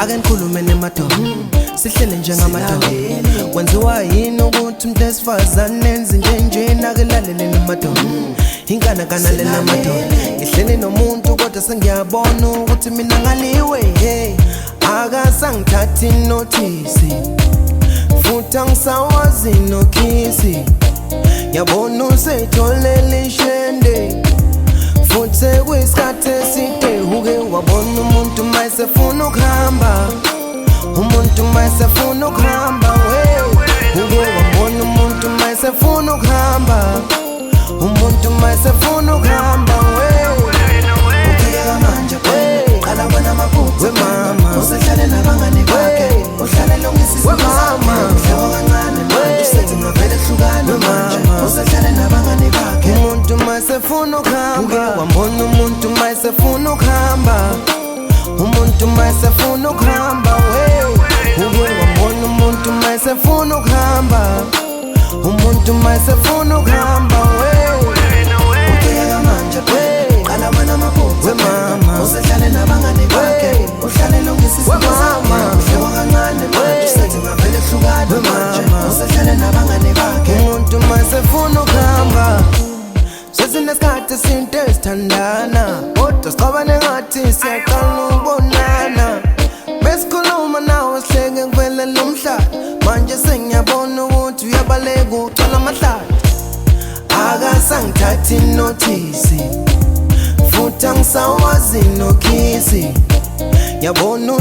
Ake ngikhulume nemadoda, sihlele njengamadoda. Kwenziwa yini ukuthi umuntu esifazane enze njenjena? Ake lalele nemadoda, inkanakana lena madoda. Ngihleli nomuntu kodwa sengiyabona ukuthi mina ngaliwe. Hey, akasangithathi nothisi futhi angisawazi nokhisi. Yabona usetholele ishende futhi sekuyisikhathi eside. Uke wabona umuntu mayesefuna ukuhamba, umuntu mayesefuna ukuhamba we? Uke wabona umuntu mayesefuna ukuhamba, umuntu mayesefuna ukuhamba we? Ubhekeka manje, qala bona amaphutha. We mama. Usehlale nabangani bakhe, uhlale lungisa We izinto mama. zakhe. Hleko kancane manje, usethi ngavele hlukane We manje. mama. Usehlale nabangani bakhe. Umuntu mayesefuna ukuhamba, wambona umuntu mayesefuna ukuhamba, umuntu mayesefuna ukuhamba we? Uke wambona umuntu mayesefuna ukuhamba, umuntu mayesefuna ukuhamba we? Ubhekeka manje, qala bona amaphutha. We mama. Usehlale nabangani bakhe, uhlale lungisa We izinto zakhe. mama. Hleko kancane manje, usethi ngavele hlukane We manje. mama. Usehlale nabangani bakhe. Umuntu mayesefuna ukuhamba. Sesinesikhathi esinto esithandana kodwa sixabane ngathi siyaqala ukubonana. Besikhuluma nawe sihleke kuvele lo mhlaba. Manje sengiyabona ukuthi uyabaleka, ucala amahlathi. Akasangithathi nothisi futhi angisawazi nokhisi. Yabona.